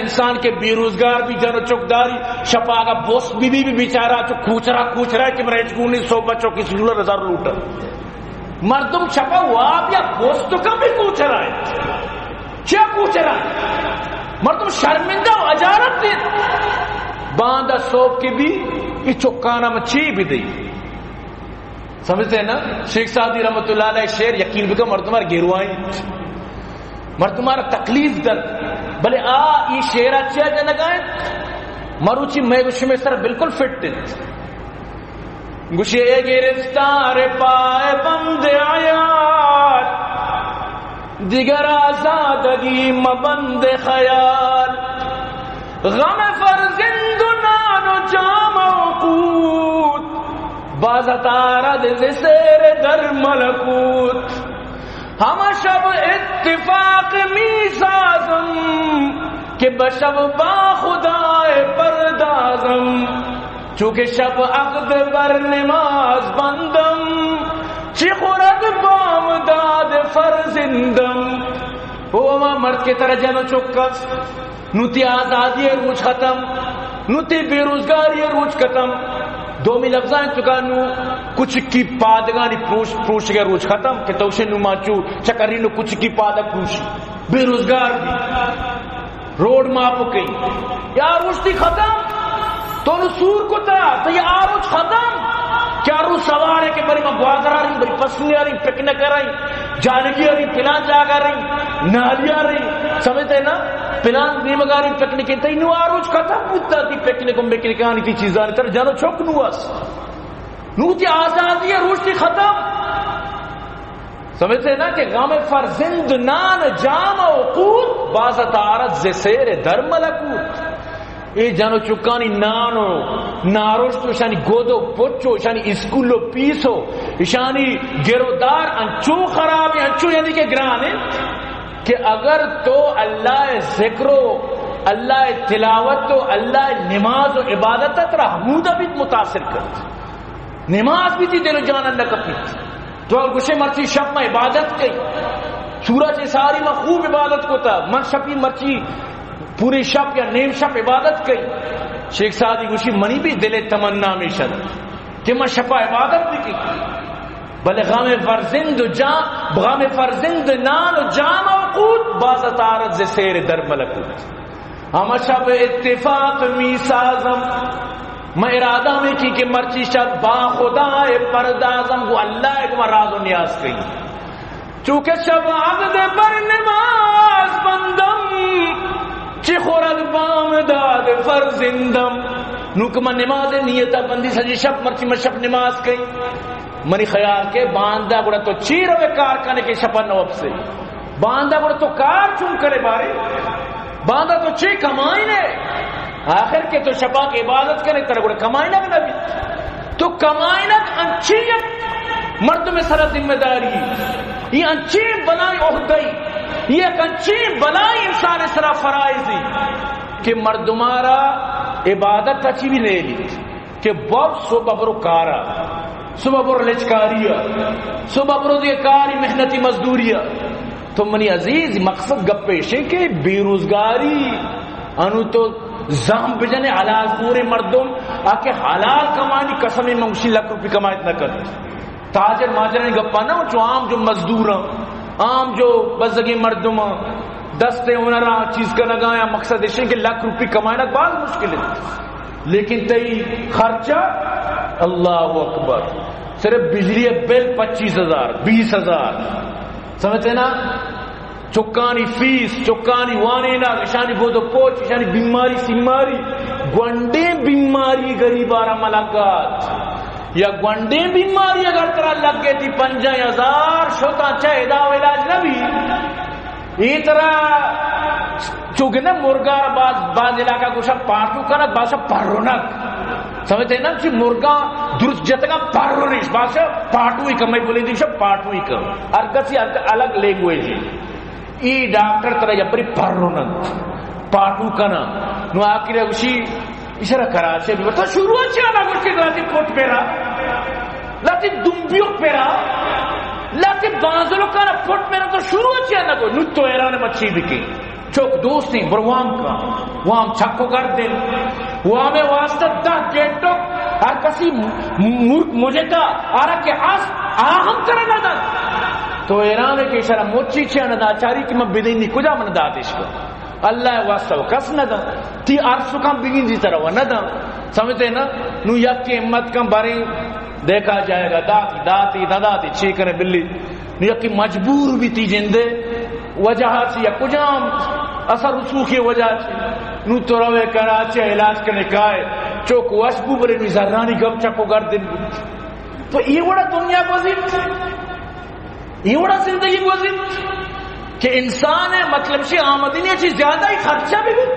انسان کہ بے روزگار بی، جن و چک داری، شپا اگا بوست بی بی، بی بیچارہ چو کوچرا کوچرا کہ برا ہچ گونی، صبح چک اسکول رزار لوٹا۔ مردم شپا واب یا بوست کم بی کوچرا ہے۔ چیا کوچرا ہے؟ مردم شرمندہ و اجارت دے۔ باندا صبح کے بی، ای چکانا من چی بی دی؟ سمجھتے ہیں نا؟ شیخ سعدی رحمت اللہ علیہ شعر یقین بکن مردمار گروائیں، مردمار تکلیف دن، بلے آ ای شعر اچھا جنگائیں، مروچی میں گوشی میں سر بالکل فٹ ہیں۔ گوشی اے گرفتار پائے بند عیال، دیگر آزادگی مبند خیال۔ غم فرزند و نان و جام و قوت، باز تارد ز سیر در ملکوت۔ ہمہ شب اتفاق می سازم، کہ بہ شب با خدائے پردازم۔ چونکہ شب عقد بر نماز بندم، چی خورد بامداد فرزندم۔ او ہما مرد کہ ترا جن و چک است، نوں تئی آزادی ءِ روچ ختم، نوں تئی بے روزگاری ءِ روچ ختم۔ دومی لفظاں تو کا نوں کچکی پادگانی پروش، پروشگ ءِ روچ ختم کہ تو شے نوں ما چو چکری نوں کچکی پادگ پروشی، بے روزگار بی، روڈ ماپ کئی، یا روچ تئی ختم۔ تو نوں سور کتا، تو یا روچ ختم۔ کہ آ روچ سوار ہے کہ بری ما گوادر آ رہی، بری پسنی آ رہی، پکنک آ رہی، جانگی آ رہی، پلان جاگہ آ رہی، نالی آ رہی، سمجھتے ہیں نا؟ پلان نیمگ آ رہی پکنک، تئی نوں آ روچ ختم بوتا، تئی پکنک و مکنکانی تئی چیزانی تر جن و چک نوں اس۔ نوں تئی آزادی ءِ روچ تئی ختم۔ سمجھتے ہیں نا کہ غم فرزند نان جام و قوت، باز تارت ز سیر در ملکوت۔ اے جن و چکانی نان و ناروشت و اشانی گد و پچ و اشانی اسکول و پیس و اشانی گرودار انچو خراب ہے، انچو یعنی کہ گران ہے کہ اگر تو اللہ ذکر و اللہ تلاوت و اللہ نماز و عبادت ترا ہمودا بیت متاثر کرت۔ نماز بی تئی دل و جان ءَ نہ کپیت۔ تو گوشے مرچی شپ ما عبادت کئی۔ سورج ساری ما خوب عبادت کتا۔ من شپی مرچی پوری شپ یا نیم شپ عبادت کئی۔ شیخ سعدی گوشی منی بی دل تمنا میشد کہ من شپا عبادت بی کئی۔ بلے غم فرزند و جان، غم فرزند نان و جام و قوت، باز تارت ز سیر در ملکوت۔ ہمہ شب اتفاق می سازم۔ من ارادہ میں کی کہ مرچی شب با خدا پردازم، گو اللہ کو راز و نیاز کئی۔ چونکہ شب عقد بر نماز بندم، چی خورد بامداد فرزندم۔ نوں کہ من نماز نیتا بندی سجی شب، مرچی من شب نماز کئی۔ منی خیال کہ باندا گڑا تو چی روے کار کنے کہ شپا نہ وپسے؟ باندا گڑا تو کار چون کرے بارے؟ باندا تو چی کمائینے؟ آخر کہ تو شپا کہ عبادت کنے، ترا گڑا کمائینگ نہ بی۔ تو کمائینگ انچی یک مردم سرا ذمہ داری، یہ انچی بلائی عہدہ، یہ یک انچی بلائی انسان سرا فرائضی کہ مردمارا عبادت اچی بھی نہیں لی۔ کہ باب صبح برو کارا، صبح برو لچکاریا، صبح برو دیگہ کاری محنتی مزدوریا۔ تو منی عزیز مقصد گپ ایشے کہ بے روزگاری انو تو زہم بجنے حلال کورے مردم آ کہ حلال کمانی قسم منگوشی لکھ روپی کمائیت نہ کر۔ تاجر ماجرانی گپا نہ، چو عام جو مزدوراں، عام جو بزگیں مردماں، دست ہنراں چیز کنگا یا مقصد ایشیں کہ لکھ روپی کمائنگ باز مشکل ہے، لیکن تئی خرچہ اللہ اکبر، صرف بجلی بل پچیس ہزار، بیس ہزار، سمجھتے نا؟ چکانی فیس، چکانی وانینگ، اشانی بود و پوچ، اشانی بیماری سیماری، گونڈیں بیماری غریبارا ملگات۔ یا گونڈیں بیماری اگر ترا لگے تی پنجاہ ہزار شتاں چہ ادا و علاج نہ بی۔ اے ترا چونکہ نہ مرگا باز، باز علاقہ گوشا پاٹو کنک، باز پرونک۔ سمجھتے نا چی مرگا درست جتگا پرونش، باز پاٹوئی کن، میں بولے دی شب پاٹوئی کن۔ ہر کسی الگ لینگویج ہے۔ ای ڈاکٹر ترا یپری پروننت، پاٹو کنا۔ نو آخر گوشی، اشرا کراچی بھی تو شروع چیا نہ گوشتی لاتی پٹ پیرا، لاتی دمبیو پیرا، لاتی بانزلو کنا پٹ پیرا تو شروع چیا نہ گو۔ نو تو ایران مچی بکی۔ چک دوستیں بروام کا، وام چک و گردن، وامے واسطہ دہ گیٹک، ہر کسی مرک مجتا، آرا کہ اس آہم کرا نہ دن۔ تو ایران کہ شرم مچی چیا نہ دا، چاری کہ من بدینی کجا من داتش کو۔ اللہ واسطہ و کس نہ دا، تی ارسکان بگین دی طرح و نہ دا۔ سمجھتے نا؟ نو یک کہ ہمت کن باریں دیکھا جائے گا، داتی، داتی، نہ داتی، چی کرے بلی۔ نو یکی مجبور بیتی جندے وجہ چی یا کجام اثر رسوخی وجہ چی۔ نو تو روے کراچی علاج کنے کائے، چوک وش بو بلے نو زرانی گم چکو گردن بو۔ تو یہ وڑا دنیا گوزیت، یہ وڑا زندگی گوزیت کہ انسان مطلب شی آمدنی چی زیادہ ہی خرچہ بھی